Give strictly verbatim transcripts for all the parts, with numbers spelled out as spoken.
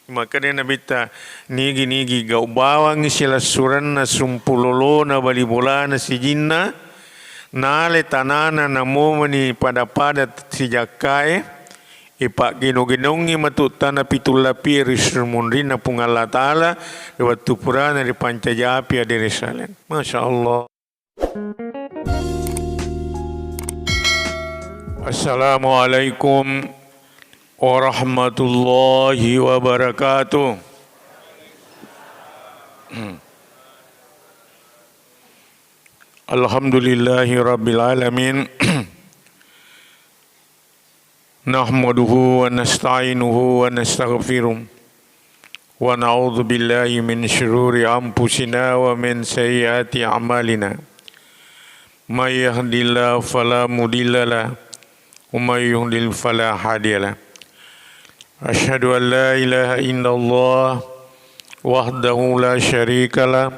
Makkeda Nabitta, nigi-nigi gau bawangngi silessurenna sumpulolona bali bolana sijinna, nale tanana namomeni pada-pada sijakkae, ipaggino-ginongngi matu tana pitung lapie ri sumunrinna Puang Allah Ta'ala ri wettu purana ripancajapi ade ri saleng. Masya Allah. Assalamualaikum warahmatullahi wabarakatuh. Alhamdulillahi rabbil alamin. Nahmaduhu wa nasta'inuhu wa nastaghfiruh. Wa na'udzu billahi min syururi anfusina wa min sayyiati a'malina. May yahdihillahu fala mudilla lah, wa may yudlil fala hadiya lah. Asyhadu an la ilaha illallah wahdahu la syarika lah,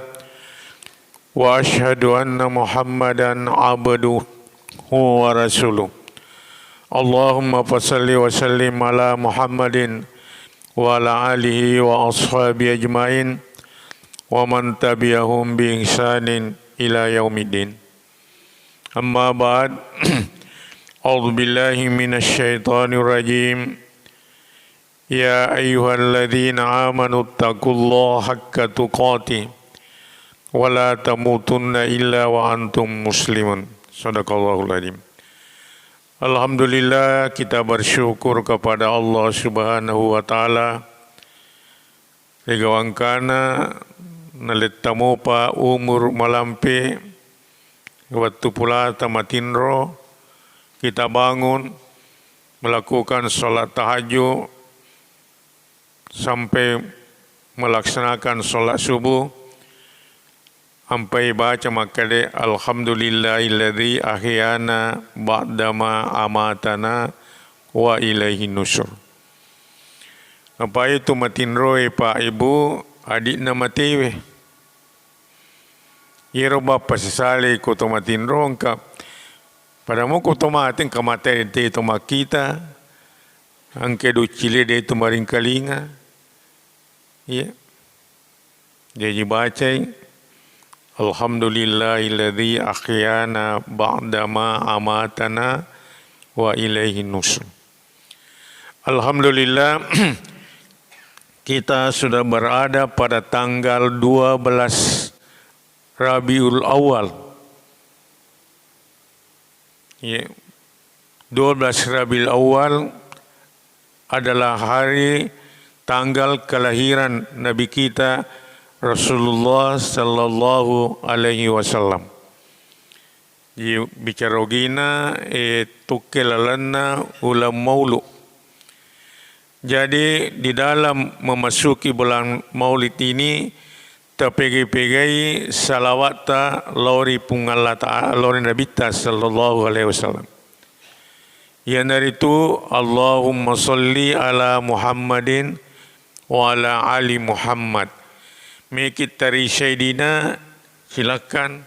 wa asyhadu anna Muhammadan abduhu wa rasuluh. Allahumma fasalli wa sallim ala Muhammadin wa ala alihi wa ashabihi ajmain wa man tabi'ahum bi ihsanin ila yaumiddin. Amma ba'd. A'udzu billahi minasy syaithanir rajim. Ya ayyuhalladzina amanu taqullaha haqqa tuqatih wa la tamutunna illa wa antum muslimun. Sadaqallahul adzim. Alhamdulillah, kita bersyukur kepada Allah Subhanahu wa Ta'ala, rigawangkana nalettamopa umur malampe, wettu pulata matinro, kita bangun, melakukan sholat tahajud, sampai melaksanakan sholat subuh, ampai baca makkeda, "Alhamdulillahilladzi ahyana ba'dama amatana wa ilaihin nusur." Apa itu matinroe, Pak, Ibu, adikna matewe. Iyaro bappa sisale ko to matinro engka. Pada mo ko to mate engka mate de to makkita. Engka duccile de to maringkalinga. Iya. Jaji bacai, "Alhamdulillahilladzi ahyana ba'dama amatana wa ilaihin nusur." Alhamdulillah, kita sudah berada pada tanggal dua belas Rabiul Awal. Ya. Dua belas Rabiul Awal adalah hari tanggal kelahiran Nabi kita Rasulullah sallallahu alaihi wasallam. Di bicara ogina, eh, tukke lalenna uleng maulu. Jadi, di dalam memasuki bulan Maulid ini, tapega-pegai salawatta lao ri Puang Allah Ta'ala, lao ri Nabitta sallallahu alaihi wasallam. Iyanaritu, "Allahumma sholli ala Muhammadin wa ala ali Muhammad." Meki tari Sayyidina, silakan.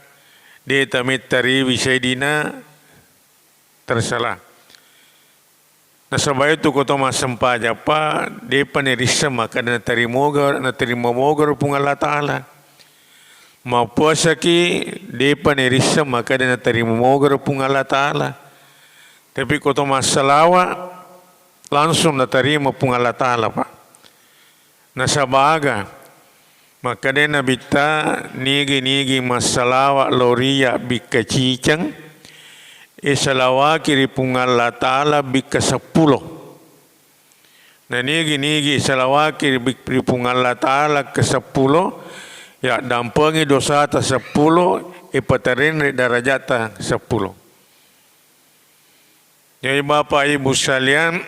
De tamettariwi Sayyidina, terserah. Nasaba itu ko to massempajappa, depa nerisseng makkeda natarima moga, natarima moga ro Puang Allah Ta'ala. Mappuasaki, depa nerisseng makkeda natarima moga ro Puang Allah Ta'ala. Tapi ko to massalawa, langsung natarima Puang Allah Ta'ala, Pak. Nasaba aga? Makkeda Nabitta, "Nigi-nigi massalawa lao ri iyya bikka ciceng, e salawaki ri Puang Allah Ta'ala bikka seppulo. Na nigi-nigi salawaki ri bik-, ri Puang Allah Ta'ala ke seppulo, yaddampengi dosata seppulo, ipatarenre darajatta seppulo." Jadi, Bapak Ibu sekalian,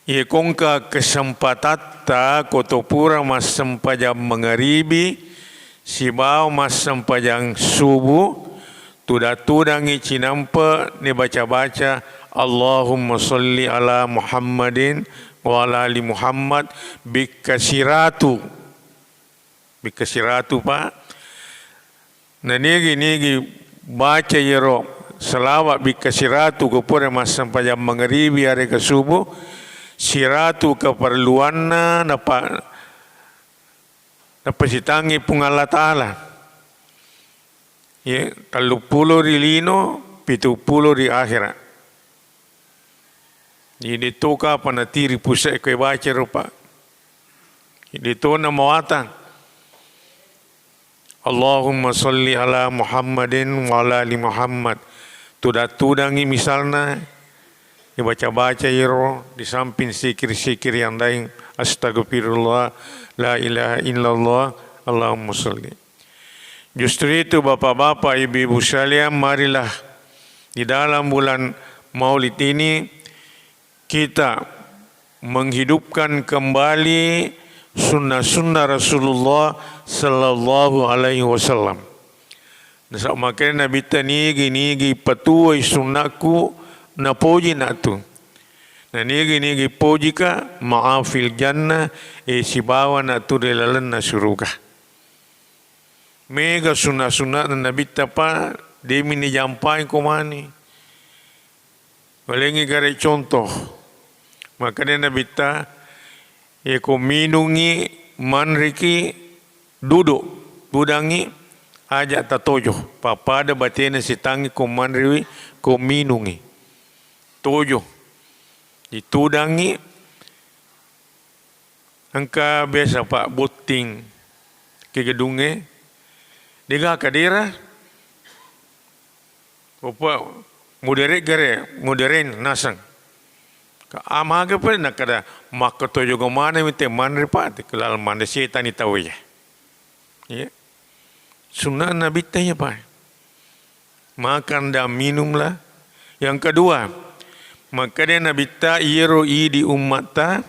iya ko engka kesempatatta ko to pura massempajang mangaribi sibawa massempajang subuh, tudang-tudangngi cinampe nibaca-baca, "Allahumma sholli ala Muhammadin wa ala ali Muhammad," bikka siratu. Bikka siratu, Pak. Na nigi-nigi baca iyaro salawa bikka siratu ko pura massempajang mangaribi yarega subuh, siratu keperluanna napa-, napasitangngi Puang Allah Ta'ala. Ye, telluppulo ri lino, pituppulo ri akhera. Jadi, de to kapang natiri puse'e ko baca ro, Pak. De to namawatang. Allahumma salli ala Muhammadin wa ala ali Muhammad. Tudang-tudangi misalna, dibaca-baca iro di samping zikir-zikir yang lain. Astagfirullah, la ilaha illallah, Allahumma salli. Justru itu, bapak-bapak, ibu-ibu sekalian, marilah di dalam bulan Maulid ini kita menghidupkan kembali sunnah-sunnah Rasulullah sallallahu alaihi wasallam. Nasaba makkeda Nabitta, "Nigi-nigi patuwoi sunnakku, napoji natu. Na nigi-nigi pojika, ma'afil jannah, e, sibawa natu ri lalenna suruga." Mega sunna-sunna'na Nabitta, Pak, demi nijampai ko mani. Walengngi gare contoh. Makkeda Nabitta, yeko minungngi, manriki, duduk, tudangngi, aja tatojo. Pappada batena sitangngi ko manriwi, ko minungngi. Tojo. Ditudangngi, Engka biasa, Pak, botting ke gedungnge, dega kadera, opa modere gare, moderen naseng. Ka amaga pa nakkada, "Makkatojoga maneng mi te manre, Pak," te kelal manre setani tau iya. Iya. Sunnah Nabitta iya, Pak. Makan dan minumlah. Yang kedua, makkeda Nabitta, iyaro idi ummatta,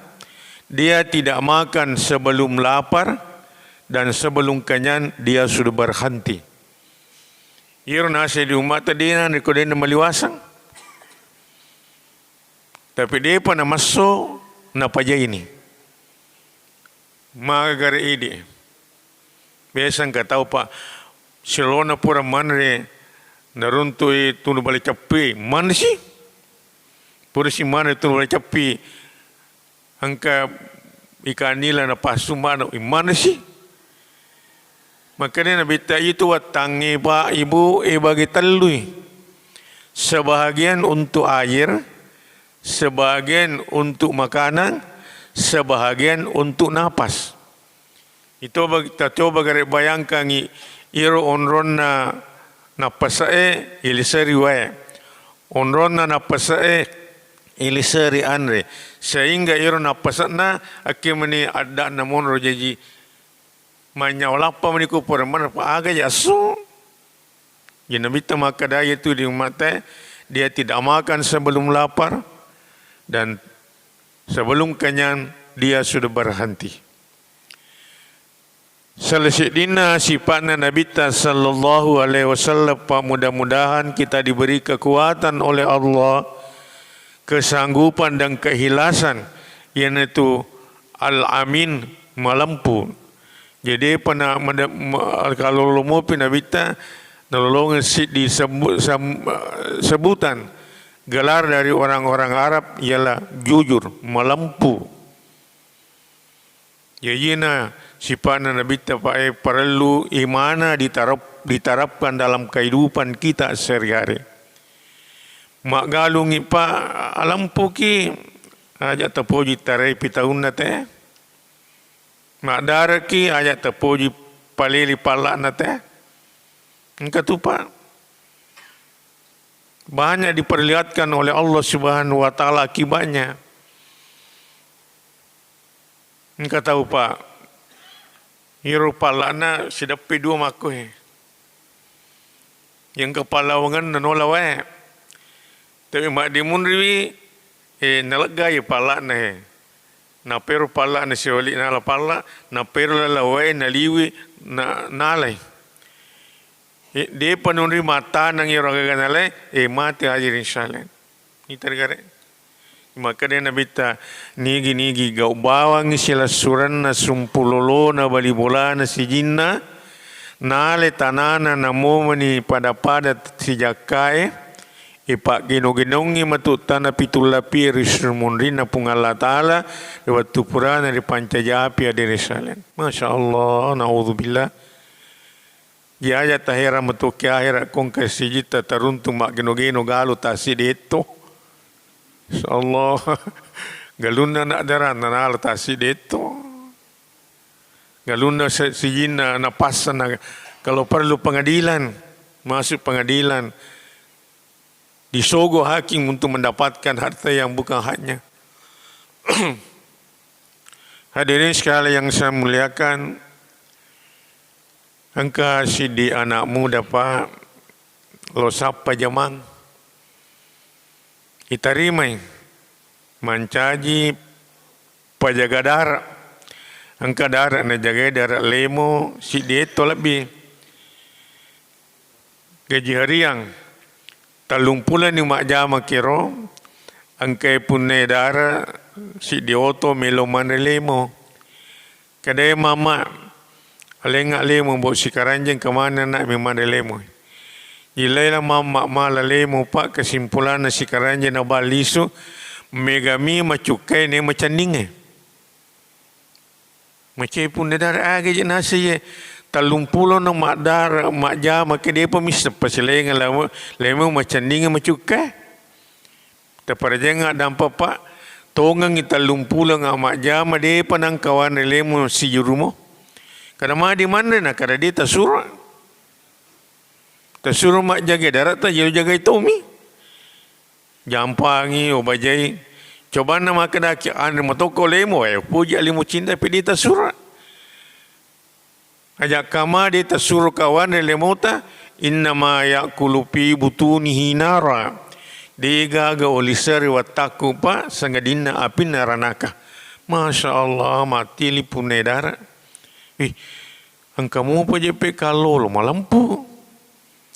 dia tidak makan sebelum lapar dan sebelum kenyang dia sudah berhenti. Iyaro naseng idi ummatta, de nanre ko de namaliwaseng. Tapi depa namasso, napajaini. Magagare idi. Biasa engka tau, Pak, silona pura manre, naruntui tunu bale cappi, manresi? Purasi manre tunu bale cappi, engka ikan nila napassu manuk, manresi? Makkeda Nabitta, itu wattangnge, Pak, Ibu, e bagi tellui. Sebahagian untuk air, sebahagian untuk makanan, sebahagian untuk napas. Itoba-, tacoba gare bayangkangngi iro onronna nappase'e, iliseri wae. Onronna nappase'e, iliseri anre. Sehingga iro nappase'na akke meni adda'na monro jaji Manynyao lappa mani ku pura manre pa aga ja esso. Jadi Nabitta makkeda iyatu di ummatta, dia tidak makan sebelum lapar dan sebelum kenyang dia sudah berhenti. Salah seddinna sipatna Nabitta sallallahu alaihi wasallam, Pak, mudah-mudahan kita diberi kekuatan oleh Allah, kesanggupan dan keikhlasan, iyanatu al-amin, malempu. Jadi, depa na-, mada-, ma-, kalolomopi Nabitta, nalolongeng siddi sebbu-, sam-, sebutan, gelar dari orang-orang Arab ialah jujur, malempu. Jadi, iyana sipatna Nabitta, Pak, e, parellu imana ditarap-, diterapkan dalam kehidupan kita sehari-hari. Maggalungngi, Pak, alempuki, aja tapoji tarai pitaunna te. Maddaraki, aja tapoji palili palla'na te. Engka tu, Pak. Banyak diperlihatkan oleh Allah Subhanahu wa Ta'ala akibatnya. Engka tau, Pak. Iro palla'na sideppi dua makko he. Yang kepala wengenna nola wae. Tapi maddimunriwi, eh, naleggai palla'na he. Napero palla'na siwali nala palla, napero lala wae naliwi na-, nalai. Eh, depa nunri mattaneng iro agaga nalai, eh, mate aja insyaallah. Ita rigare. Makkeda Nabitta, nigi-nigi gau bawangngi silessurenna sumpulolona bali bolana sijinna, nale tanana namomeni pada-pada sijakkae, Ipaggino-ginongngi matu tana pitu lapie ri munrinna Puang Allah Ta'ala ri wettu purana ripancaji api adere saleng. Masya Allah, naudzubillah. Giaja taherang matu ki ahera kongka sijitta taruntu maggino-gino galu tassidetto. Masya Allah. Galunna anak darana nala tassidetto. Galunna se-, sijinna napassan na, kalau perlu pengadilan, masuk pengadilan. Disogo hakim untuk mendapatkan harta yang bukan haknya. Hadirin sekalian yang saya muliakan, engka siddi anak muda, Pak, lo sappa jamang. Itarimai mancaji pajaga dara. Engka dara najagai dara lemo siddi etto lebbi. Gaji hariang tellung puloni majjama kero, engkai punna dara siddi oto melo manre lemo. Kadai mama, alengnga lemo bo sikaranjeng kemana nak mi manre lemo. Jilai la mama mala lemo, Pak, kesimpulanna sikaranjeng na balisu, megami macukkai ne macanninge. Macai punna dara aga je nasa ye. Tellung pulo no maddara, majjama ke depa misseng pasilainga lemo, lemo macanninge macukkai. Taparajanga dampa, Pak, tongengi tellung pulo nga majjama depa nangka wanre lemo sijurumo. Kada madi manre na kada de tasuro. Tasuro majjaga dara ta jelo jagai tomi. Jampangi, obajai. Cobanna makkedaki, anre matokko lemo, eh, puji lemo cinta pidi tasuro. Aja kama de tasuro kawanre lemota, innama ya'kulu fi butunihi nara. De gaga oli seri wattakku, Pak, sangadinna apinna ranaka. Masya Allah, mati lipunne dara. Ih, engka mupa je pe kallolo malempu.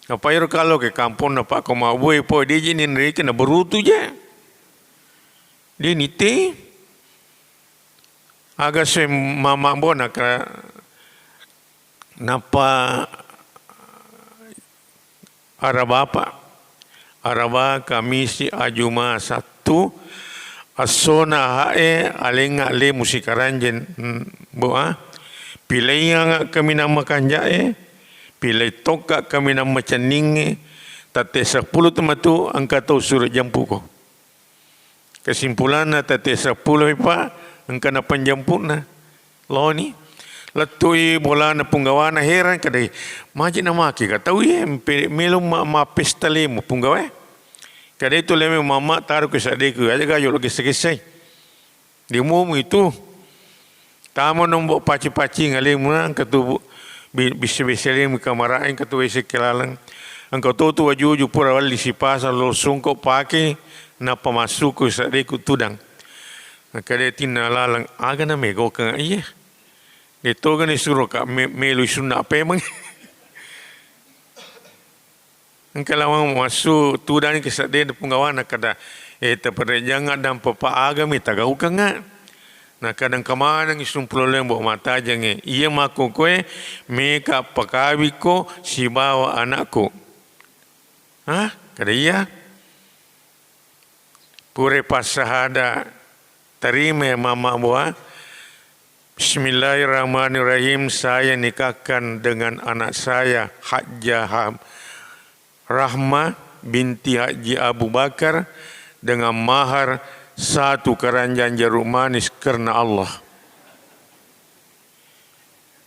Apa ero kalo ke kamponna Pak ko mabbue po de je ninreke na berutu je. De nitte. Aga se mama bona ka nappa Araba, Pak. Araba, Kamisi, Ajuma, Sattu, essona hae alengnga le musikaranjeng, mm, bo, ah. Pilaianga kaminang makanjae, pilai tokka kaminang macenningnge, tette seppulo tu matu engka tau suro jampuko. Kesimpulanna, tette seppulo, Pak, engka na panjampu'na. Loni. Lettui bolana punggawana, heran kadai, maji namake ka tau ye, mpe-, melo ma-, mappesta lemo punggawae. Kadai tu lemo mama taru ke sadeku, aja gayo lo kessa-kessai. Di momu itu. Tama nombo paci-paci ngalemuna, engka tu bu-, bi-, bisse-bisse lemu kamarae, engka tu wese ke laleng. Engka to tu wajuju pura walli sipasang lo sungko pake, nappa massuku sadeku tudang. Engka de tinna laleng, aga na megokeng iya. De toga ni suro ka me-, melu sunna pemeng. Engka lawang massu tudang ke sedde punggawa, nakkeda, "Eh, taperrejang addampeng pa agami tagaukengnga." Nakkeda, "Engka manengngi sumpuloleng bo matajengnge. Iya makkokoe meka pakawikko sibawa anakku." Hah? Kada iya? Pura passahada, terima ya mama boa. Bismillahirrahmanirrahim. Saya nikahkan dengan anak saya, Hajjah Ham-, Rahma binti Haji Abu Bakar, dengan mahar satu keranjang jeruk manis karena Allah.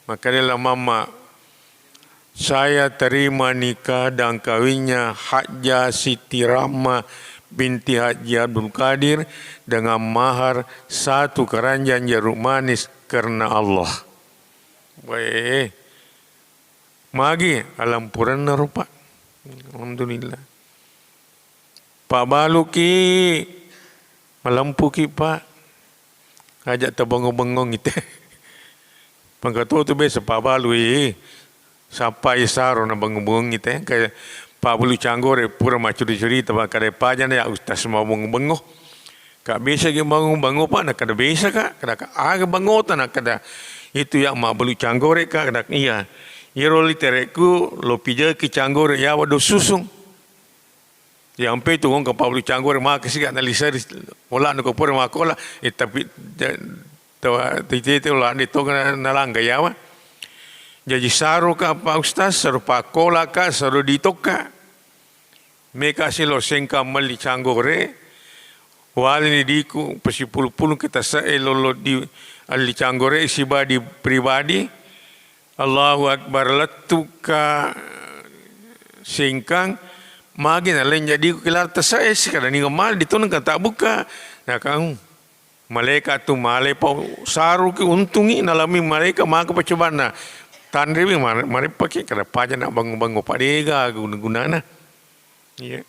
Makanya lah mama, saya terima nikah dan kawinnya Hajjah Siti Rahma binti Haji Abdul Qadir dengan mahar satu keranjang jeruk manis karena Allah. Weh, magi alampuranna rupa. Alhamdulillah. Pabbaluki, malempuki, Pak. Aja tabengo-bengong ite. Pangkatotu biasa pabbalui. Sappai saro na bengo-bengong ite. Kaya pabbalu canggore pura maccuri-curita, Pak. Kada pajana ya Ustaz mau bengo-bengo. Kak biasa ki bengo-bengo, Pak, na kada biasa, Kak. Kada ka aga bengota na kada. Itu ya mabbalu canggore, Kak. Kada iya. Iyaro litereku lo pijaki canggore ya wado susung. Yampe tu engka pabbalu canggore maka siga naliseri, ola' nako pura makola, eh, tapi, ja-, tawa, tite-, tite ola' de' to na-, nalangga yawa. Jaji saro ka Pak Ustaz, saro pakkola ka, saro ditokka. Meka silo sengka melli canggore, walini diku pasipulu-pulu kita se'e lolo di alli canggore siba di pribadi. Allahu Akbar, lettukka sengkang, magi naleng jadi ku kilar tasae, sekadang ni mal ditoneng ka tabbuka. Nakang malaika tu male pau saruki untungi nalami malaika maka pacobanna. Tanrewi mare-, mareppaki kada paja na bangu-bangu padega guna-gunana. Iya.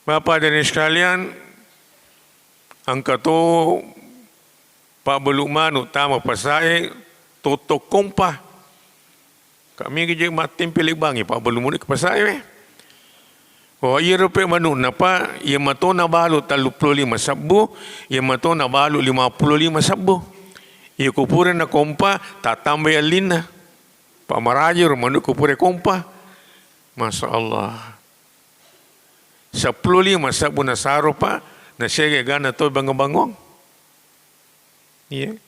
Bapak dan Ibu sekalian, engka to pabbalu manu tama pasae, toto kompa. Kami je mattempele bangi pabbalu manu ke pasae we. Oh, iya rupe manu napa, iya mato na balu tellu puluh lima sebbu, iya mato na balu lima puluh lima sebbu. Iya kupure na kompa, tatambai allinna. Pak maraji ro manu kupure kompa. Masya Allah. Seppulo lima sebbu nasaro, Pak, nasiaga egana to bangung-bangung. Iya.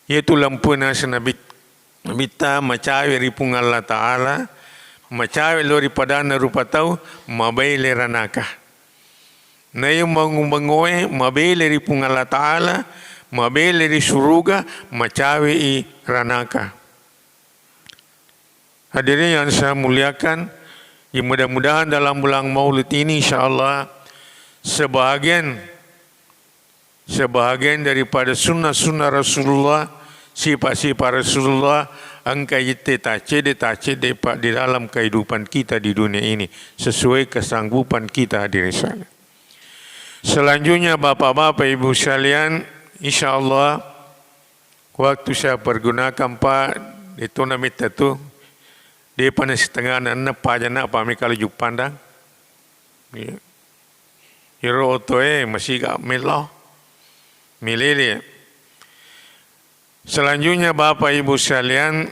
Iyatu lampu naseng Nabi, Nabitta macawe ri Puang Allah Ta'ala, macawe lao ri padanna rupa tau, mabele ranaka. Nayo bangung-bangoe, mabele ri Puang Allah Ta'ala, mabele ri suruga, macawe i ranaka. Hadirin yang saya muliakan, ya mudah-mudahan dalam bulan Maulid ini, insya Allah, sebahagian, sebahagian daripada sunnah-sunnah Rasulullah, sifat-sifat Rasulullah, engka itte tacede, tacede, Pak, di dalam kehidupan kita di dunia ini, sesuai kesanggupan kita, hadirin sekalian. Selanjutnya, Bapak-bapak, Ibu sekalian, insya Allah, waktu saya pergunakan, Pak, itu namita tu, dia panas setengah na, na paja na, Pak, mekalo Juppandang. Iya. Iro otoe masih gak melo. Milele. Selanjutnya, Bapak Ibu sekalian,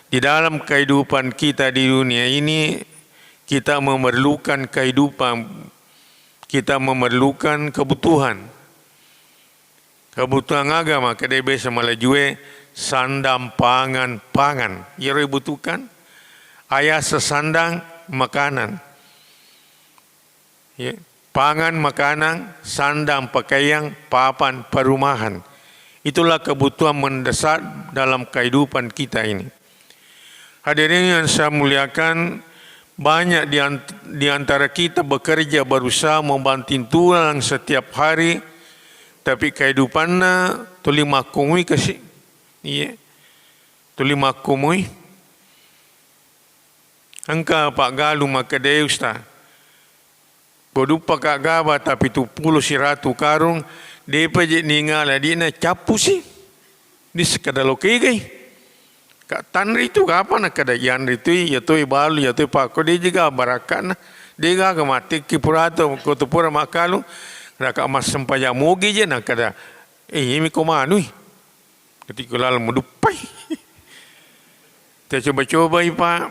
di dalam kehidupan kita di dunia ini, kita memerlukan kehidupan, kita memerlukan kebutuhan. Kebutuhan aga makkeda basa Malajue sandang pangan, pangan. Iyaro ibutuhkan, ayasa sandang makanan. Ya, pangan, makanan, sandang pakaian, papan, perumahan. Itulah kebutuhan mendesak dalam kehidupan kita ini. Hadirin yang saya muliakan, banyak di an-, di antara kita bekerja, berusaha membanting tulang setiap hari, tapi kehidupanna tuli makkumui kasi. Iya. Tuli makkumui. Engka paggalung makkedai, Ustaz. Ko duppaka gaba tapituppulo siratu karung, depa je ningala dina cappusi. Di sekada lokegai. Ka tanri tu kapa nakada yanri tu, iya toi balu, iya toi pako, de je ga barakkana. De gaga mattekki purato, ko tu pura makkalung, raka massempajang mogi je nakada, eh, imi ko manui. Ketika lalu muduppai. Tacoba-cobai, Pak.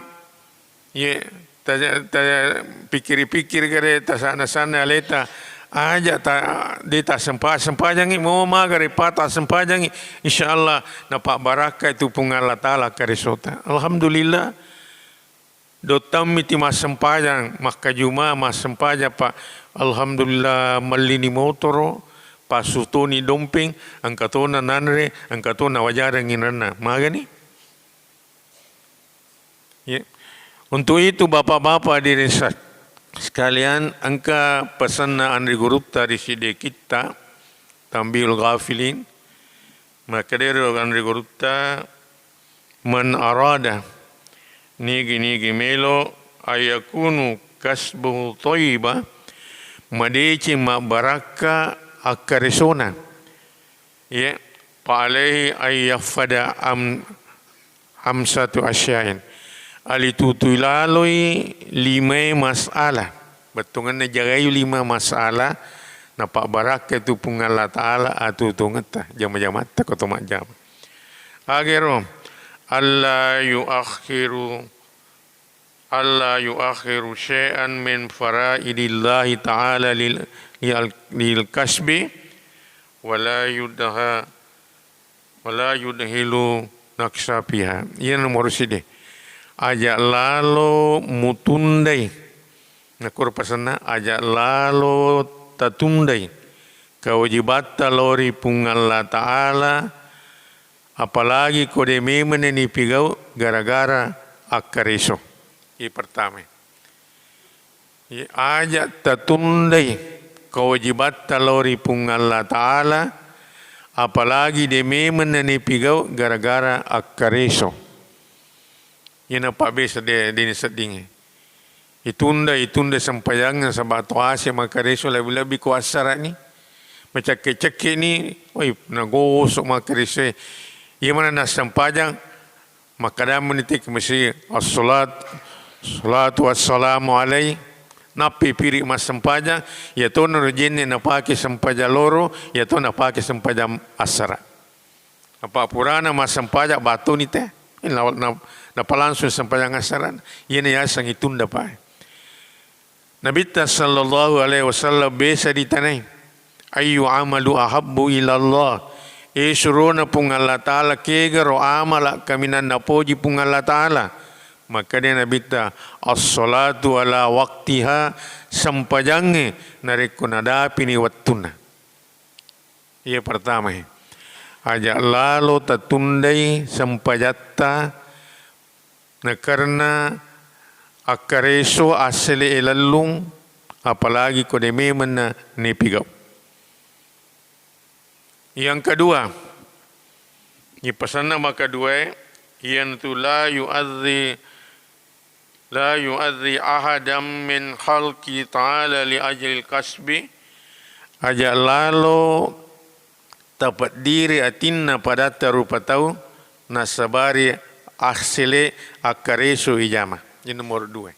Ye, ta, ta pikiri-pikiri kare, tasana-sana aleta. Aja ta, de tasempa-, sempajangi, mau magare, Pak, tasempajangi. Insya Allah, napabbarakkai tu Puang Allah Ta'ala karesota. Alhamdulillah. Dottammi ti massempajang, makkajuma massempajang, Pak. Alhamdulillah, mellini motoro, passutoni dompeng, engka tona nanre, engka tona wajareng inrenna. Magani? Ya. Untuk itu, Bapak-bapak, hadirin sa-, sekalian, engka pesanna Anre Gurutta ri sidde kitta, Tanbihul Ghafilin. Makkedaro Anre Gurutta, "Man arada," nigi-nigi melo, "ayakunu kasbuhu thayyiba," madeceng mabbarakka akkaresona. Ye, "fa alaihi ayyahfada am-, amsatu asyain." Alitutui laloi limae masalah. Bettuangenna jagai lima masalah, napabbarakkai tu Puang Allah Ta'ala atuo-tuongetta, jama-jamatta ko to majjama. Agero, "Alla yuakhiru alla yuakhiru syai'an min faraidillahi ta'ala lil, lil, lil kasbi, wa la yudha-, wa la yudhilu naqsa fiha. Iya nomoro siddi. Aja lalo mutundai. Nakkoro pasenna, aja lalo tatundai kewajibatta lao ri Puang Allah Ta'ala, apalagi ko de memeng nipigau gara-gara akkareso. Iye pertama. Iye, aja tatundai kewajibatta lao ri Puang Allah Ta'ala, apalagi de memeng nipigau gara-gara akkareso. Iyana pabbesa de, de naseddingngi. Itunda, itunda sempajangnge nasaba to ase makkareso lebbi-lebbi ko assara'ni. Macekke-cekkeni, oi, nagoso makkaresoe. Iya mana nassempajang, makkadammi ni te ke masigi, "Assalat, salatu wassalamu alai." Nappi piri massempajang, iya tona ro jenne napake sempajang loro, iya to napake sempajang assara. Apa purana massempajang batoni te, na, na, napalangsung sempajang assara, iyana yaseng itunda pae. Nabitta sallallahu alaihi wasallam besa ditanai, "Ayyu amalu ahabbu ilallah?" E surona Puang Allah Ta'ala, kegaro amala kaminang napoji Puang Allah Ta'ala? Makkeda Nabitta, "As-salatu ala waqtiha," sempajangnge narekko nadapini wettunna. Iya pertama, he. Aja lalo tatundai sempajatta nakarena akkareso assele e lellung, apalagi ko de memeng na nipigau. Yang kedua, ipasanna makaduae, iyanatu la yu'adzi La yu'adzi ahadan min khalqi ta'ala li ajlil kasbi. Aja lalo tapeddiri atinna padatta rupa tau, nasabari assele akkareso ijama. Ini nomor dua.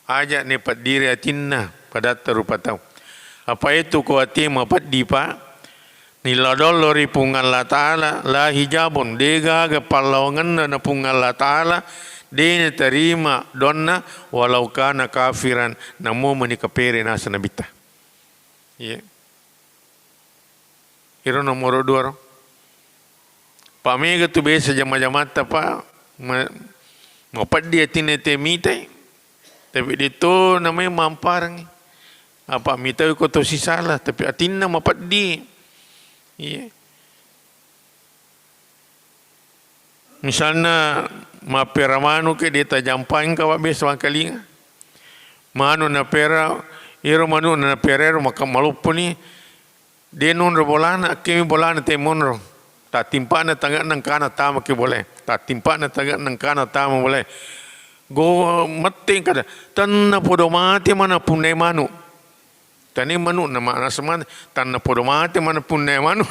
Aja nepeddiri atinna padatta rupa tau. Apa itu ko ati mapeddi, Pak? Nilladollo ri Puang Allah Ta'ala, la hijabun, degaga pallawangenna na Puang Allah Ta'ala, de natarima donna, walau kana kafiran, namo meni kapere naseng Nabitta. Iya. Iro nomoro dua ro. Pa mega tu biasa jama-jamatta, Pak, ma-, mapeddi atinna te mitai, tapi de to namai mamparengi. Apa mitai ko to sisala, tapi atinna mapeddi. Iya. Misalna, mappera manuke de tajampai engka, Pak, biasa wangkalinga. Manu napera, iro manu napera ero maka malopponi, de nonro bolana, akkemi bolana te monro. Tattimpana tange'na engkana tama ke bolae. Tattimpana tange'na engkana tama bolae. Go mette engkana, tenna podo mate mana punnai manu. Tania manu'na, ma-, naseng manu, tanna podo mate mana punnai manu.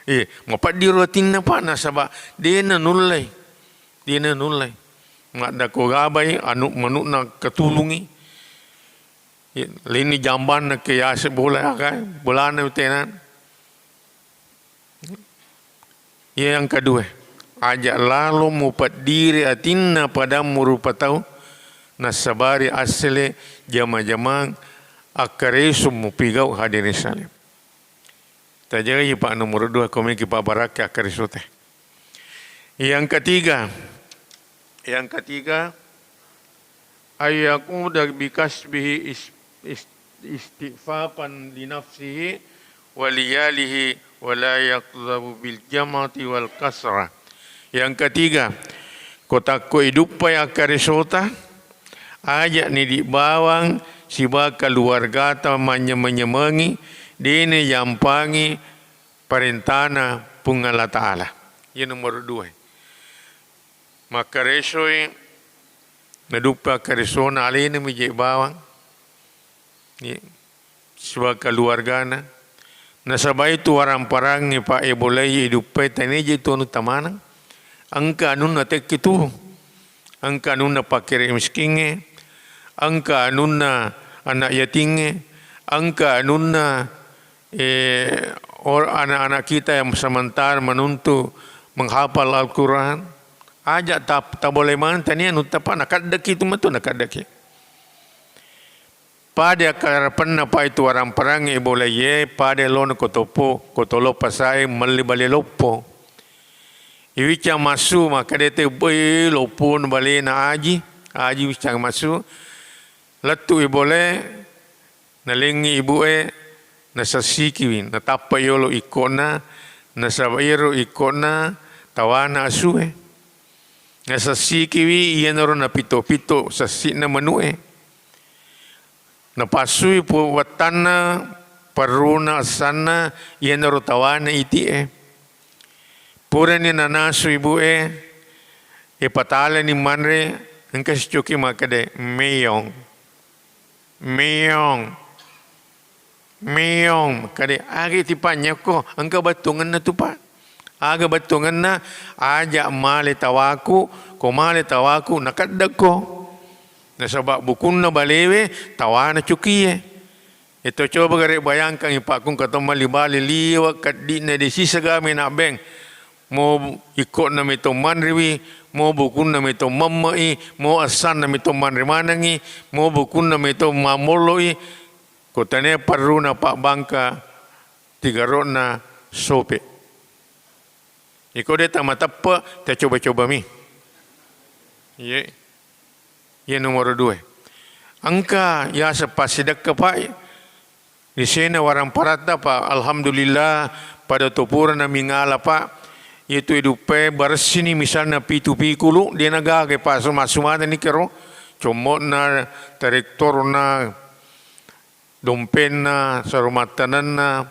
Iya, mapeddiro atinna, Pak, nasaba de nanullei. De nanullei. Maddako gabai, anu, manu'na katulungi. Iya, lainni jambanna ke yase bola, aga, bolana tena. Iya yang kedua, aja lalo mupeddiri atinna padammu rupa tau, nasabari assele jama-jamang akkareso mupigau, hadirin sekalian. Tajai, Pak, nomor dua, komeki pabarakke akkareso te. Yang ketiga, yang ketiga, ayyaquda bikasbihi is-, is-, istifafan li nafsihi wa liyalihi wa la yaqdabu bil jamati wal kasra. Yang ketiga, ko takko iduppai akkaresota, aja'ni idi bawang siba keluargata manyameng-nyamengi, dena jampangi parentana Puang Allah Ta'ala. Iya nomor dua. Makkaresoi naduppa akkaresona, alena mi je bawang. Iya. Sibawa keluargana. Nasaba itu waramparangnge, Pak, e bolai iduppai, tania je tu anu tamaneng. Engka anunna tekki tu. Engka anunna pakkere miskingnge. Engka anunna anak yatingnge. Engka anunna eh, or-, anak-anak kita yang sementara menuntut menghafal Al-Quran, Aja' ta-, tabole maneng tania nutta pa, nakaddeki tu matu, nakaddeki. Pada akkarapenna pa itu waramparang e bolaiye, pada lona ko topo, ko tolo pasae melli bale loppo. Iwicca massu, makkeda te, "Boi, loppona balena Aji." Aji wicca massu, lettu i bole, nalengngi ibue, nasassikiwi, natappa yolo ikkona, nasaba iyaro ikkona tawana asue. Nasassikiwi iyanaro napito-pito sassi'na manu'e. Napassui pu-, wettanna, perruna, essanna, iyanaro tawana iti'e. Purani nanasu ibu'e, ipataleni manre, engka sicoki makkeda, "Meyong, meyong, meyong." Makkeda, "Aga tipa nyokko, engka bettuangenna tu, Pak." Aga bettuangenna, aja' male tawaku, ko male tawaku, nakaddekko. Nasaba bukunna balewe, tawana cokie. Ito coba gare bayangkangngi, Pak, kung katong mali-bali liwe' keddi'na de sisa gami nabbeng. Mo ikkonna metong manriwi, mo bukunna metong memme'i, mo essanna metong manre manengngi, mo bukunna metong mammollo'i. Ko tania perruna pabbangka tigaro'na sope. Iko de tamateppe, tacoba-cobami. Iye. Iye nomoro dua. Engka yaseng passidekka, Pak. Di sena waramparatta, Pak. Alhamdulillah, pada to purana mingala, Pak. Iyatu iduppe baressini misalna pitu pikulu, de nagaga, Pak. Suma-, sumanenni kero. Commo'na, traktorna, dompenna, sarumattanenna,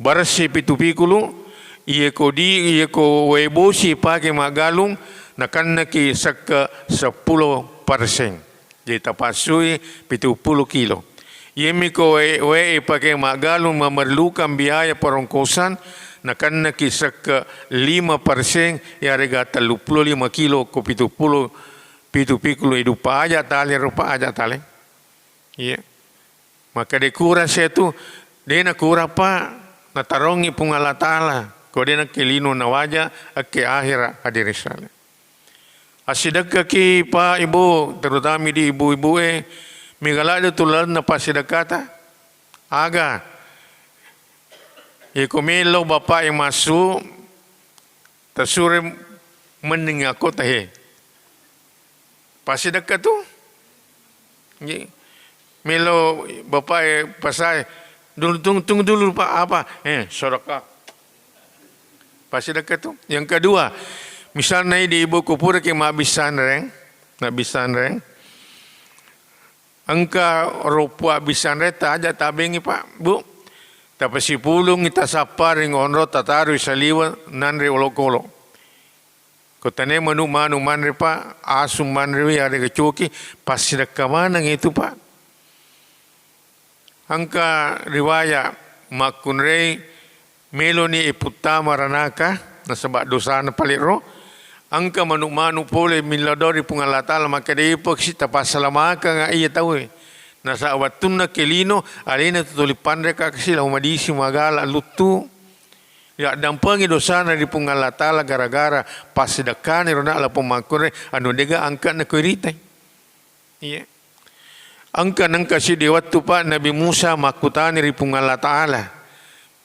baressi pitu pikulu, iye ko di, iye ko wae bosi pake maggalung, nakennaki sekke seppulo persen. Jadi tapassui pitu puluh kilo. Iyemi ko wae, wae pake maggalung memerlukan biaya perongkosan, nakennaki sekke lima persen, yarega tellu puluh lima kilo ko pitu puluh, pitu pikulu idupa. Aja tale rupa, aja tale. Iya. Makkeda kurang setu, de nakurang, Pak, natarongi Puang Allah Taala. Ko de nakke lino nawaja, akke akhera hadirin sekalian. Assidekkaki, Pak, Ibu, terutama di ibu-ibu e, mega ladde tu lalenna passidekkata. Aga? Iko melo bapak e massu, tasure menning akko tahe. Passidekka tu. Nggih. Melo bapak e pasae, "Dulu, tung-, tunggu dulu, Pak." "Apa?" "Eh, sedekah." Passidekka tu. Yang kedua, misalna idi ibu kupuraki mabbissanreng, mabbissanreng. Engka roppo abbissanreta aja tabengngi, Pak, Bu. Tapasipulungngi, tasapparing onro, tatarui saliweng, nanre olokolo. Ko tania manu-manu manre, Pak, asu manrewi, yarega coki, passidekka maneng itu, Pak. Engka riwaya makkunrei meloni iputtama ranaka, nasaba dosana pale ro. Engka manu-manu pole millau doang ri Puang Allah Taala, makkeda, "Ipoksi tapasalamakeng iya tauwe." Nasaba wettunna ke lino, alena tu tuli panreka kasi lao madisi magala luttu. Yaddampengi dosana ri Puang Allah Taala gara-gara passidekkani rona lapong makkunre, anu dega angkana ko iritai. Iya. Engka nengka siddi wettu, Pak, Nabi Musa makkutani ri Puang Allah Taala.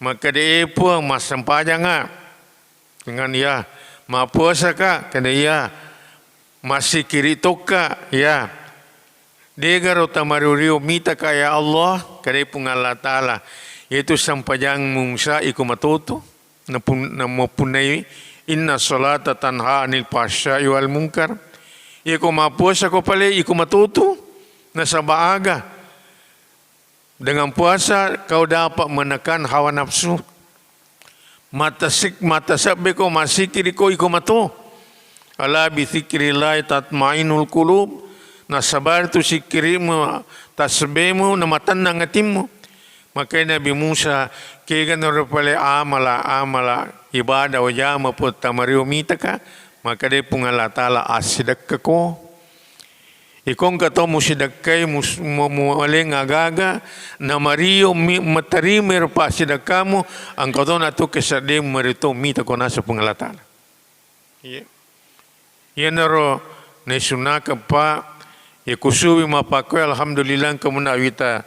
Makkeda, "E Puang, massempajanga?" Dengan iya. "Mappuasaka?" Keda iya. "Massikiri tokka?" Iya. "Degaro tamario-rio mitaka, ya Allah?" Kedai Puang Allah Taala. Yaitu sempajang Musa iko matoto. Napun-, namappunnai, "Inna salata tanha anil fahsya'i wal munkar." Iko mappuasa ko pale iko matoto. Nasaba aga? Dengan puasa kau dapat menekan hawa nafsu. Matasik-, matasebbeko, massikiriko iko mato. "Ala bi dzikrillahi tatmainnul qulub." Nasaba tu sikkirimu, tasebbemu, namatennang atimmu. Makkeda Nabi Musa, "Kega naro pale amala, amala ibadah wajama pottamario mitaka?" Makkeda Puang Allah Taala, "Assidekkako." Iko engka to musidekkai mus-, mu-, mualeng agaga, namario mi-, matarima ero passidekkamu, engka to natu keseddemu marito mita ko naseng Puang Allah Taala. Iya. Iyanaro naisunnakeng, Pak, iya kusubui mappakkoe, alhamdulillah, engka muna wita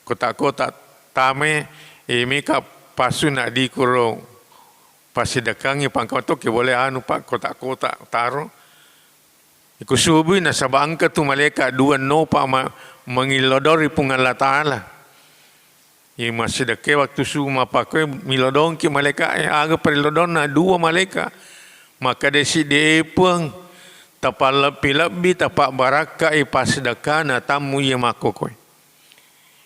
kotak-kotak tame, e, meka passu na dikuro passidekkangngi pangka to ke boleh anu, Pak, kotak-kotak taro. Ikusubui nasaba engka tu malaika dua nopa ma-, mangillodori Puang Allah Ta'ala. Iya massidekkae waktu subuh mappakkoe milodongki malaika'e, aga parilodonna dua malaika. Makkeda siddi, "E Puang, tapallebbi-lebbi, tapabbarakkai passidekkana tammu iya makkokkoe."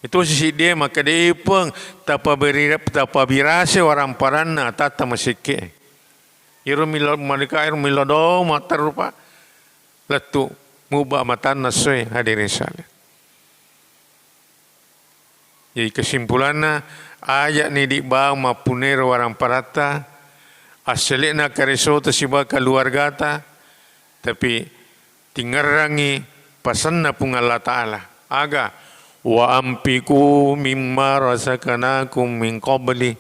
Itu sisiddi makkeda, "E Puang, tapaberi-, tapabirase waramparanna tatta masekke." Iro milo-, malaika iro milodong matteru, Pak. Lettu mubba matanna essoe, hadirin sekalian. Jadi kesimpulanna, aja'ni dibawang mappunnero waramparatta, assele'na karesota sibawa keluargata, tapi tingerrangi pasenna Puang Allah Ta'ala. Aga? "Wa anfiqu mimma razaqnakum min qabli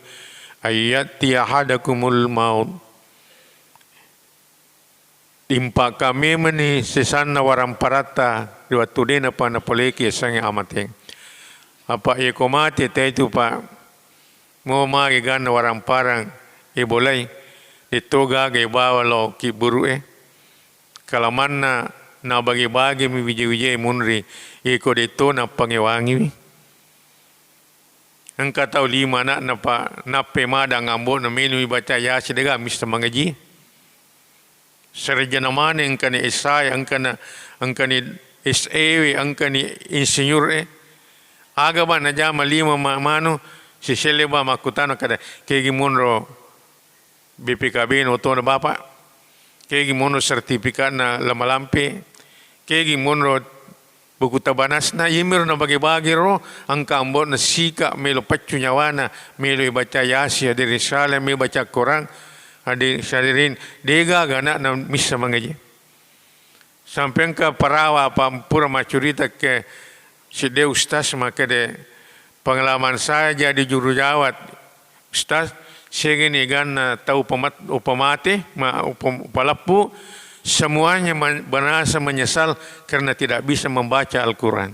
ayyati ahadakumul maut." Impakkamemeni sesanna waramparatta ri wettu de napa napoleiki yasengnge amateng. Apa iyako mate taitu, Pak, mo magi ganna waramparang e bolai, detto gaga ibawa lao kibburu'e. Kalamanna nabage-bagemi wije-wije munri, iyako detto nappangewangiwi. Engka tau lima ana'na, Pak, nappe madang ambo'na, menui baca Yasin, dega misseng mangaji. Sarjana maneng, engkani S I, engkana, engkani S E W, engkani insinyur e. Aga ba najama lima ma-, manu, siselle ba makkutana kada, kegi monro B P K B na otona Bapak, kegi monro sertifikatna lamalampe, kegi monro buku tabanasna, iyamiro nabage-bage ro, engka ambo'na sika melo paccu nyawana, melo ibaca Yasin, hadirin sekalian, melo baca Quran, hadirin sekalian, degaga ana'na misseng mangaji. Sampai engka parawa apa pura maccurita ke sidde ustaz makkeda, "Pengalaman saya jadi juru jawat, Ustaz, siaga ni ganna tau upamat-, upamate, ma-, upa-, upaleppu, semuanya men-, merasa menyesal karena tidak bisa membaca Al-Quran."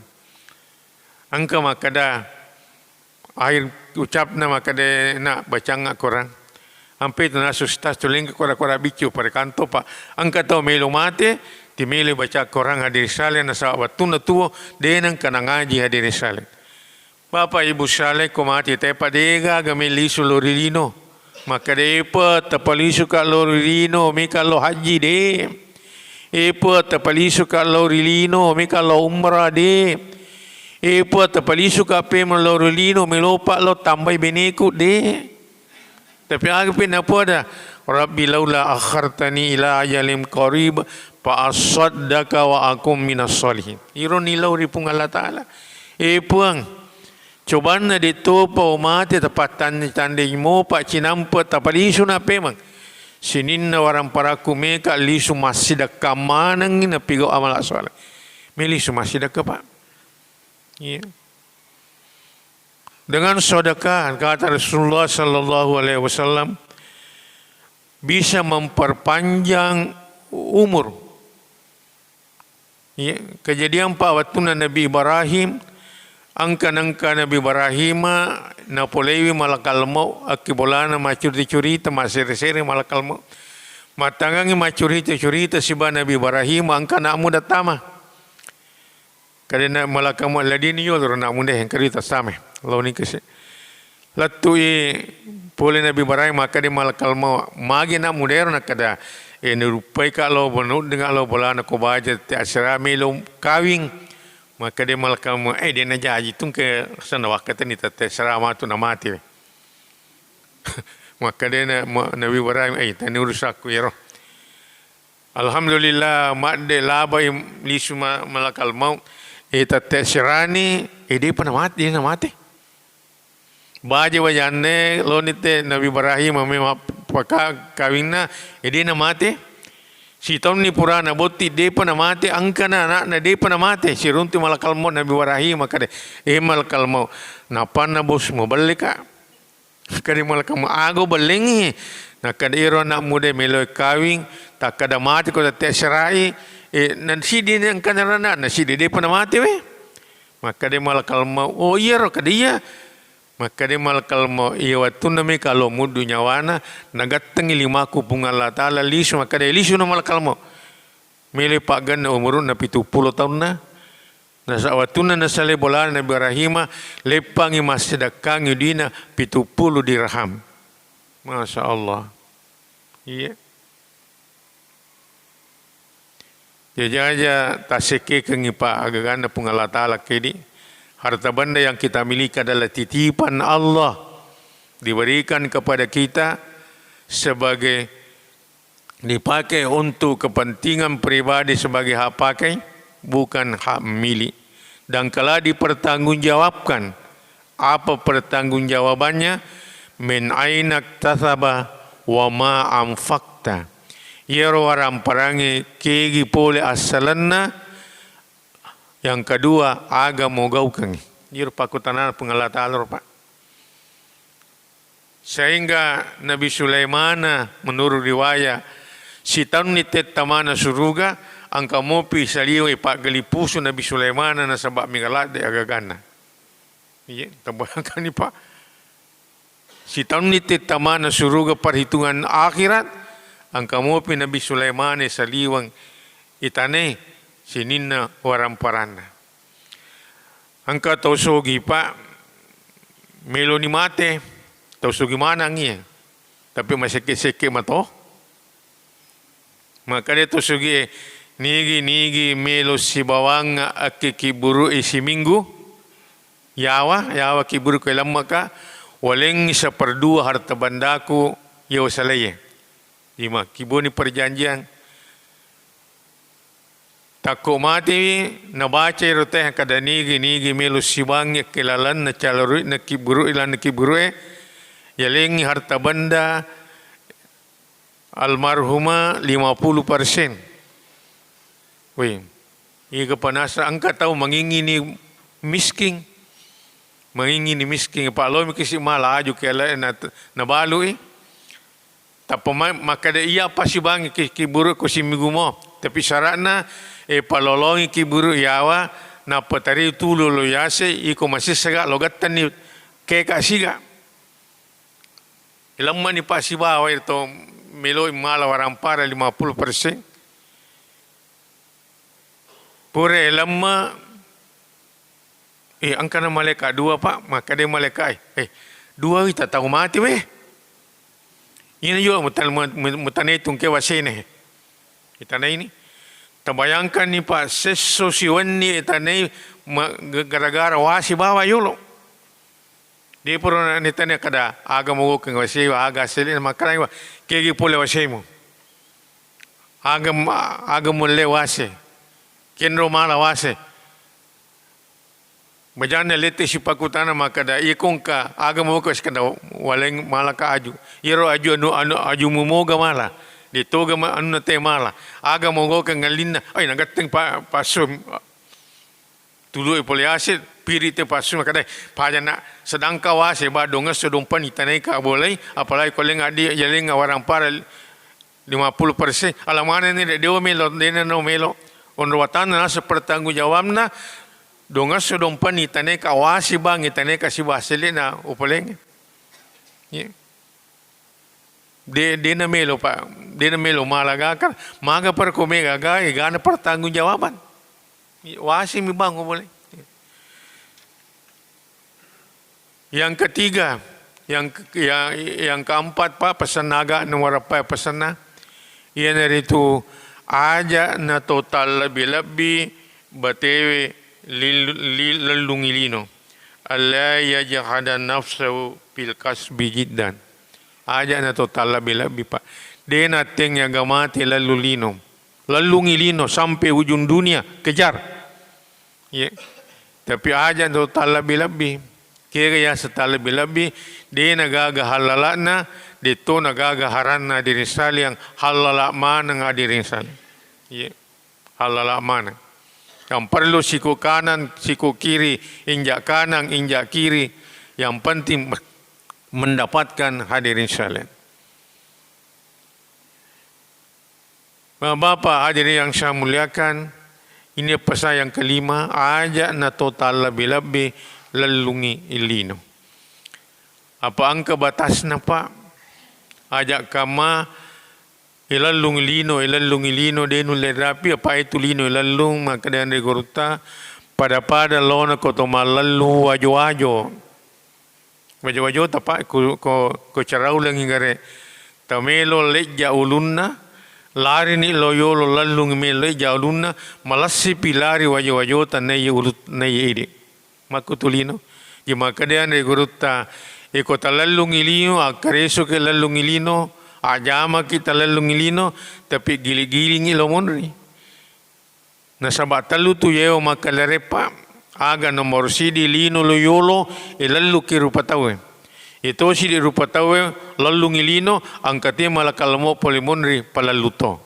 Engka makkeda, akhir ucapna makkeda, "Nak, bacangnga Quran." Ampe tu nasu Ustaz, tulingka kora-kora biccu pada kanto, Pak. Engka tau melo mate, timelo baca Quran, hadirin sekalian, nasaba wettunna tuo, de nengka nangaji, hadirin sekalian. Bapak Ibu sekalian, ko mate tepa degaga mellisu lao ri lino. Makkeda, "Epa, tapalisuka lao ri lino, meka lao hajji, de. Epa, tapalisuka lao ri lino, meka lao umrah, de. Epa, tapalisuka pemeng lao ri lino, melopa lao tambai beneku, de." Tapi aga pi napoada, "Rabbi laula akhartani ila ajalin qarib fa asaddaqa wa akun minas shalihin." Iro nilao ri Puang Allah Ta'ala. E Puang, cobanna de topa o mate tapattanni-, tandai mopa cinampe tapalisuna pemeng. Sininna waramparakku meka lisu massidekka manengngi napigau amala saleh. Melisu massidekka, Pak. Iya. Dengan sedekah, kata Rasulullah sallallahu alaihi wasallam, bisa memperpanjang umur. Iya, kejadian pa wettunna Nabi Ibrahim, engka nengka Nabi Ibrahim napoleiwi malakal maut, akkibolana maccurita-curita, massere-sere malakal maut. Mattangangi maccurita-curita siba Nabi Ibrahim, engka anak muda tama. Kadena malakal maut, ladini yo ro anak muda, engka ri tasame. Launi kese. Lettui pole Nabi Ibrahim, makkeda malakal maut, "Magi anak muda ero?" Nakkeda, "E, niruppaika lao, nuddinga lao bolana ko baja te asera melo kawing." Makkeda malakal maut, "E, de najaji tungke sana wakkateni tette asera matu namate." Makkedana ma-, Nabi Ibrahim, "E, tani urusakku ero." Alhamdulillah, madde labai lisu ma-, malakal maut. E, tette asirani, e, depa namate, de namate. Baja-bajanne loni te Nabi Ibrahim mapaka-, kawinna, e, de namate. Sitaunni purana botting, depa namate, engkana anakna, depa namate. Siruntu malakal maut Nabi Ibrahim, makkeda, "E, malakal maut, napanna bos mubelleka?" Kade malakal maut, "Aga bellengngi?" Nakkeda iyaro anak muda melo kawing, takkeda mate ko tette asyarai, e, na siddi ni engkana rana, na siddi depa na mate we. Makkeda malakal maut, oh iyaro, kada iya. Makkeda malakal maut, iya wettunna meka lo muddu nyawana, nagattengi limaku Puang Allah Taala lisu, makkeda lisu na malakal maut. Melo pagganna umurunna pitu pulo taunna. Nasa wettunna nasalai bolana Nabi Ibrahima, leppangi massedekkangi duina pitu pulo dirham. Masya Allah. Iya. Jajaja tassekkekengngi pa agaganna Puang Allah Taala kedi. Harta benda yang kita miliki adalah titipan Allah, diberikan kepada kita sebagai, dipakai untuk kepentingan pribadi sebagai hak pakai, bukan hak milik. Dan kelak dipertanggungjawabkan. Apa pertanggungjawabannya? Min aina tasaba wa ma anfaqta. Iyaro waramparangnge kegi pole assalenna, yang kedua, aga mogaukengngi. Iyaro pakkutanana Puang Allah Taala ro, Pak. Sehingga Nabi Sulaimana, menurut riwayat, sitaunni tettamana suruga, engka mopi saliweng paggalippusu Nabi Sulaimana nasaba mega ladde agaganna. Iya, tabayangkanni, Pak. Sitaunni tettamana suruga perhitungan akhirat, engka mopi Nabi Sulaimana saliweng itane sininna waramparanna. Engka tau sogi, Pak, meloni mate, tau sogi maneng iya, tapi masekke-sekke mato. Makkeda to sugie, nigi-nigi melo sibawang akkekibburu'i siminggu, yawa, yawa kibburu'e lemmeka, walengngi saperdua harta bendaku iya wasalaie. Lima, kibuni perjanjian. Takko matewi, nabacai ro teh kada nigi-nigi melo sibangngi akkelalenna calarui'na kibburu'i lanna kibburu'e, yalengngi harta benda almarhumah lima puluh persen. Wih, iga panasa engka tau mangingini misking. Mangingini misking, pa lomi kisi mala aju ke le na, nabalui. Tappa ma-, makkeda iya pasibangngi ki, kiburu ko siminggu mo. Tapi syaratna, e, palolongi kiburu yawa, nappa tari tulu lo yase, iko masissaga lo gattanni keka siga. Ilemmani pa sibawa ito meloi mala warampara lima puluh persen. Pura lemme, eh, engkana malaika dua, Pak, makkeda malaika, eh, eh, dua wita tau mati weh. Ini juga mutan-, mu-, mu-, mutane tungke wasene. Itanaini. Tabayangkanni, Pak, sesso siwenni itanai ma-, ge-, gara-gara wasi bawa yolo. Di pura na-, nitania kada aga mogokeng wase, aga asele, makkalai wa. Kegi pole wasemu. Aga m-, aga mulle wase. Kenro mala wase. Bajanna lette sipakutana makkeda, iya kongka aga mogokeng, kada waleng malaka aju. Iyaro aju anu, anu, aju mumoga mala. Detoga ma-, anunna te mala. Aga mogokeng ngallinna. Ai, nagatteng pa-, passo. Tulu'i pole ase, piri te passu, makkedai, "Pajanna, sedangkan wase ba dongesso dompa ni tanaika bolai, apalagi ko lenga di, ya lenga warampara lima puluh persen." Ala manenni de, dewa melo, dena no melo. Onro watanna nasa pertanggung jawabna, dongesso dompa ni tanaika wasi bangi tanaika siba selena upoleng. Iya. De, dena melo, Pak, dena melo mala gaka, maga perko mega ga, egana pertanggung jawaban. Wasi mi bango boleh. Yang ketiga, yang ke-, yang, yang keempat, Pak, pesan aga nomor apa pesanna? Iyanaritu aja na to tallebbi-lebbi batewe lil-, li-, lellungi lino. Alla yajhada nafsahu fil kasbi jiddan. Aja na to tallebbi-lebbi, Pak. De natteng aga mate lellu lino. Lellungi lino sampai ujung dunia, kejar. Ye. Tapi aja to tallebbi-lebbi. Kega yaseng tallebbi-lebbi, de na gaga hallala'na, de to na gaga haranna hadirin saliang, hallala maneng hadirin saliang. Ye. Hallala maneng. Yang perlu siku kanan, siku kiri, injak kanan, injak kiri. Yang penting mendapatkan hadirin saliang. Bapak-bapak, hadirin yang saya muliakan, ini pesan yang kelima, aja' na to tallebbi-lebbi lellungngi lino. Apa engka batasna, Pak? Aja' kamma, ilellungngi lino, ilellungngi lino, de' nulle rapi, apa itu lino ilellung, makkeda anre gurutta, pada-pada lona ko to mallellu wajo-wajo. Wajo-wajota, Pak, ko, ko, ko caraulengngi gare'. Tamelo lejja ulunna, larini lo yolo lellungngi melo lejja ulunna, malessipi lari wajo-wajota naiya ulu-, naiya idi'. Makkutulino. Ji makkeda anre gurutta, iko talellungngi lino, akkaresoki lellungngi lino, ajamaki talellungngi lino, tapi gili-gilingngi lo monri. Nasaba' tellu tu yewa makkalereppa, aga nomoro siddi lino lo yolo, ilelluki rupa tauwe. Ito siddi rupa tauwe lellungngi lino, engka te malakal maut pole monri palellu to.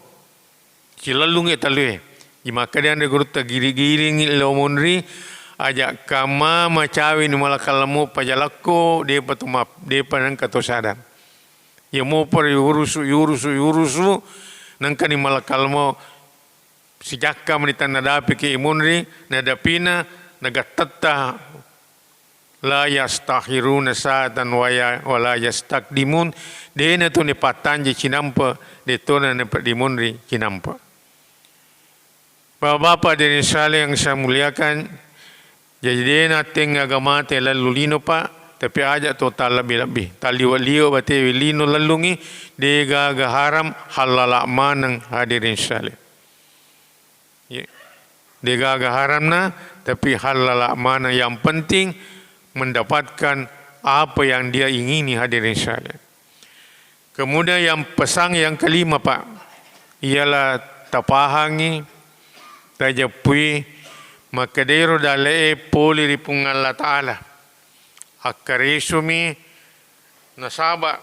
Silellungngi tellue. Ji makkeda anre gurutta giri-giringngi lo monri, aja' kamma macawini malakal maut pajalakko, de'pa to ma-, de'pa nengka to sadar. Iya mopa ri urusu, urusu, urusu, nengkani malakal maut sijakka meni tannadapiki imunri, nadapina, nagattetta, la yastakhiruna sa'atan wa ya-, wa la yastaqdimun, de'na tu nipattanji cinampe', de'tona nipeddimunri cinampe'. Bapak-bapak hadirin sekalian yang saya muliakan, jadi de'na tengnga aga mate lellu lino, Pak, tapi aja' to tallebbi-lebbi. Talliwe'-liwe' batewe lino lellungngi, de'gaga haram, hallala' maneng hadirin sekalian. Ye. De'gaga haramna, tapi hallala' maneng. Yang penting mendapatkan apa yang dia ingini, hadirin sekalian. Kemudian yang pesan yang kelima, Pak, ialah tapahangngi, tajeppui, makkedaro dalle'e pole ri Puang Allah Ta'ala. Akkaresumi nasaba'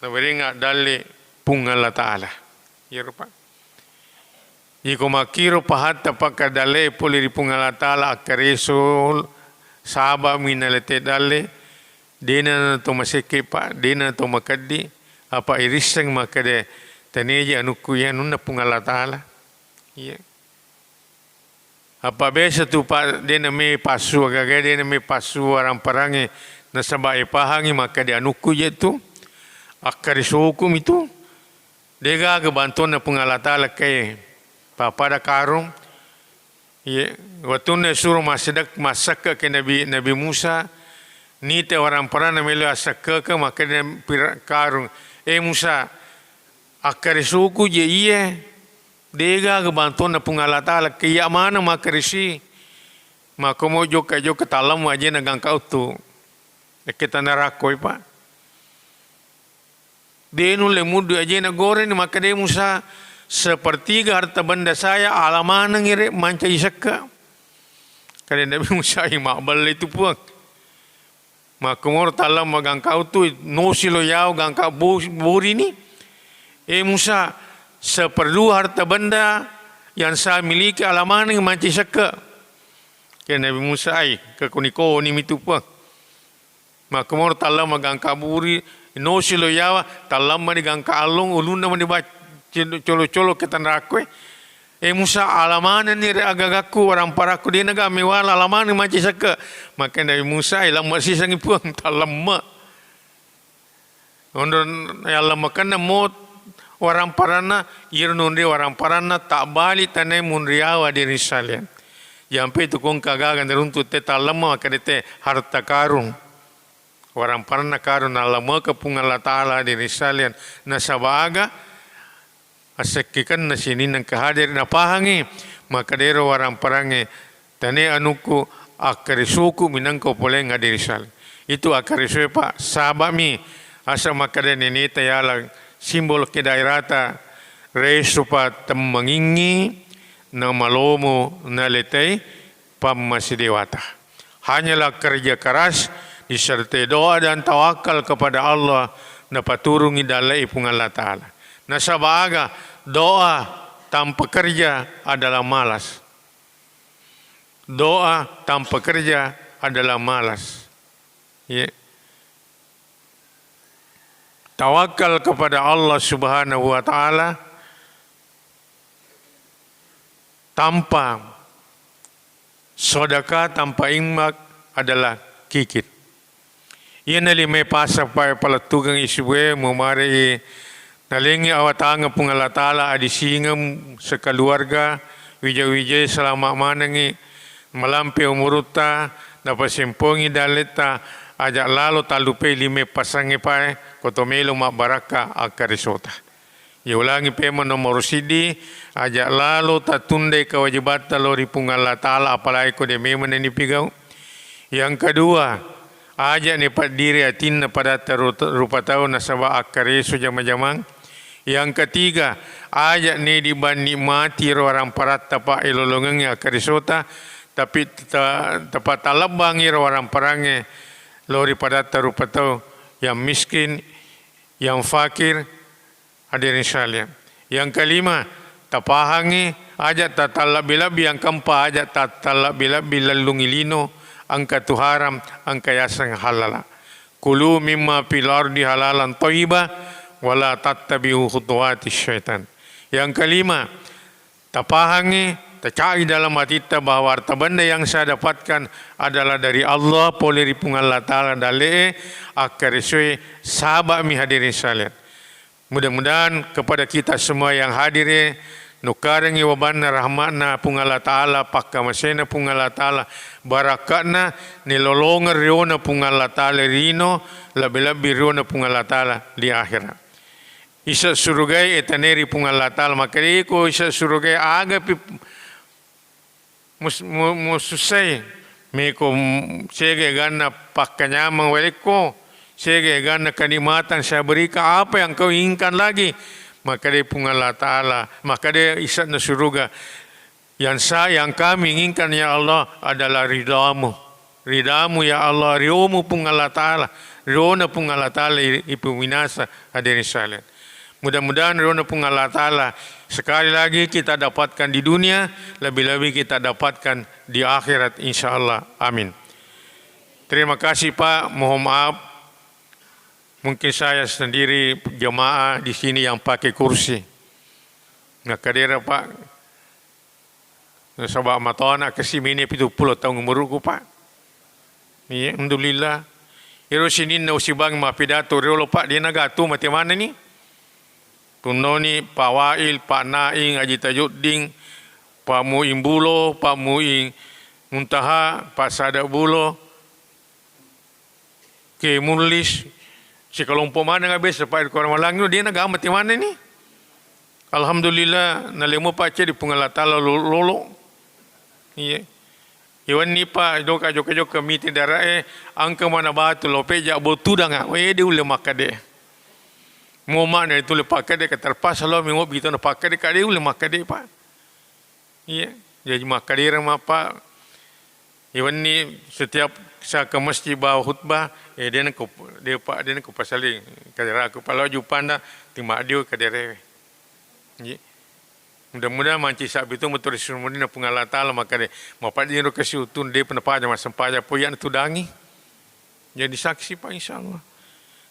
nawerengnga dalle' Puang Allah Ta'ala. Iyaro, Pak. Iko makkiro pahatta pakkadalle pole ri Puang Allah Ta'ala, akkareso saba'mi nalete dalle, de'na to masekke, Pak, de'na to makeddi, apa irisseng makkeda, tania je anukku iya anunna Puang Allah Ta'ala. Iya. Apa biasa tu, Pak, de'na me passu agaga, de'na me passu warang-parangnge, nasaba ipahangngi makkeda anukku je tu, akkaresoku mi tu. De'gaga bantuanna Puang Allah Ta'ala ke pappada karung. Ye, wettunna suro massedek-, massekke ke Nabi, Nabi Musa, nite warang-paranna melo assekkeke, makkeda pira-, karung, "Eh Musa, akkaresoku je iye, de'gaga bantuanna Puang Allah Ta'ala ke iya maneng makkaresi, makkomo jokka-jokka tallemmu ajena gangka uttu." Ekke tanarakkoi, Pak. De' nulle muddu ajena goreni, makkeda Musa, "Sepertiga harta benda saya ala manengngi re mancaji sekka." Kade Nabi Musa, "Ai, mabbelle tu, Puang. Makkomoro tallemma gangka uttu, nosi lo yawa gangka bo-, borini. Eh, Musa, seperdua harta benda yang saya miliki ala manengngi mancaji sekka." Kade Nabi Musa, "Ai, kekoni-koni mi tu, Puang." Makkomoro tallemma gangka buri, nosi lo yawa, tallemma di gangka allong, ulunna mani ba-, colo-, colo-colo ke tanrakkue. "Eh Musa, ala manenni re agagakku, warang-parakku, de'na ga mewala, ala maneng mancaji sekka." Makkeda Nabi Musa, "Ai, lemme sisengngi, Puang, tallemma." Onro yallemmekenna mo warang-paranna, iyaro nonri warang-paranna, tabbali tanai munriawa, hadirin sekalian. Jampe tu kongka gaga naruntu te tallemma, makkeda te harta karun. Warang-paranna karung nallemmekeng Puang Allah Ta'ala, hadirin sekalian. Nasaba aga? Assekkikenna sininna engka hadir napahangngi, makkedaro warang-parangnge, "Tania anukku, akkaresoku minangka upoleng," hadirin sekalian. Itu akkaresoe, Pak, saba'mi. Asa makkeda neneta yala simbolo ke daerata, resopa temmengingngi namalomo naletai pammasidewata. Hanyalah kerja keras disertai doa dan tawakal kepada Allah, napaturungi dalle'i Puang Allah Ta'ala. Nasaba aga? Doa tanpa kerja adalah malas. Doa tanpa kerja adalah malas. Ye. Tawakal kepada Allah Subhanahu wa Ta'ala, Tanpa sedekah, tanpa infak adalah kikir. Iyana lima pasang pa-, palettukeng isubue mubare'i nalengngi awatangeng Puang Allah Ta'ala adisingeng sekeluarga, wija-wijai selama manengngi malampe umurutta, napasempongi dalletta, aja lalo tallupai lima pasangnge pae, ko to melo mabbarakka akkaresota. Iya ulangi pemeng nomoro siddi, aja lalo tattundai kewajibatta lao ri Puang Allah Ta'ala, apalagi ko de memeng nipigau. Yang kedua, aja nepaddiri atinna padatta ru-, rupa tau nasaba akkareso jama-jamang. Yang ketiga, aja nedibanni mati ro waramparatta pa elolongengngi akkaresota, tapi ta-, tapatalebbang iro waramparangnge lao ri padatta rupa tau yang miskin, yang fakir, hadirin sekalian. Yang kelima, tapahangngi, aja tatallebbi-lebbi. Yang keempat, aja tatallebbi-lebbi lellungngi lino, engka tu haram, engka yaseng halala. Kulu mimma fil ardi halalan thayyiba, wala tattabi'u khutuwati syaitan. Yang kelima, tapahangngi, tacai dalam hatitta bahwa harta benda yang saya dapatkan adalah dari Allah, pole ri Puang Allah Ta'ala dalle'e, akkaresoe, saba'mi hadirin sekalian. Mudah-mudahan kepada kita semua yang hadir, nukkarengngi wabanna rahmatna Puang Allah Ta'ala, pakkamasena Puang Allah Ta'ala, barakka'na, nilolongeng riona Puang Allah Ta'ala rino, lebbi-lebbi riona Puang Allah Ta'ala di akhirat. Ise surugae etaneri Puang Allah Ta'ala, makkedai ko ise surugae agapi mus-, mu-, musussai, meko, mm, siaga eganna pakkanyameng walekko, siaga eganna kenikmatan saya berikan, apa yang kau inginkan lagi? Makkedai Puang Allah Ta'ala, makkedai ise'na suruga, yang sa-, yang kami inginkan ya Allah adalah ridhamu. Ridhamu ya Allah, riomu Puang Allah Ta'ala, riona Puang Allah Ta'ala i-, ipuminasa hadirin sekalian. Mudah-mudahan riona Puang Allah Ta'ala sekali lagi kita dapatkan di dunia, lebih-lebih kita dapatkan di akhirat, insya Allah. Amin. Terima kasih, Pak. Mohon maaf, mungkin saya sendiri jemaah di sini yang pakai kursi. Nah, kadera, Pak. Nasaba matona kasi mini pitu pulo taung umuruku, Pak. Iya, alhamdulillah. Iro sininna usibang mappidato riolo, Pak, dena gatu mate manenni. Tunnoni Pak Wail, Pak Naing, Aji Tajuddin, Pak Muing Bulo, Pak Muing Muntaha, Pak Sada Bulo, Ke Mullis, sikalompo maneng abes, Pak, ri Kuala Malang, dena gama te manenni. Alhamdulillah, nalemo, Pak, ceddi Puang Allah Ta'ala lo-, lolo. Iya. Iwenni, Pak, doka jokka-jokka mite darae, angka mana batu lo peja botudanga. Eh, de ulle makkade. Mo makna itu le pakkade, ka terpaksa lo mi mo bitona pakkade, ka de ulle makkade, Pak. Iya, jaji makkadereng mappa, iwenni setiap sa ke masjid bawa khutbah, eh, dena ko, de pa, dena ko pasaling kaderaku, pala jupanda timaddio kaderewe. Iya. Mudah-mudahan manci sabbi tu metu ri sumurina Puang Allah Ta'ala, makkade, mapaddiro kasi utun, de pa napaja massempajang, po iyana tudangi. Jadi saksi, Pak, insya Allah.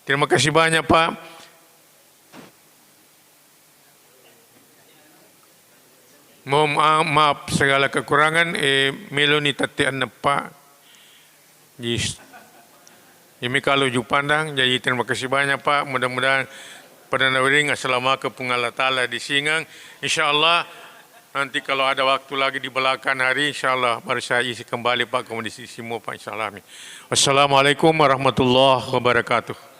Terima kasih banyak, Pak. Mohon ma-, maaf segala kekurangan, eh, meloni tette anneppa. Jis. Imi kalau jupandang, jadi terima kasih banyak, Pak. Mudah-mudahan pada nawiring assalamualaikum Puang Allah Ta'ala di Singang. Insya Allah, nanti kalau ada waktu lagi di belakang hari, insya Allah baru saya isi kembali, Pak, komodisi semua, Pak, insya Allah. Amin. Wassalamualaikum warahmatullahi wabarakatuh.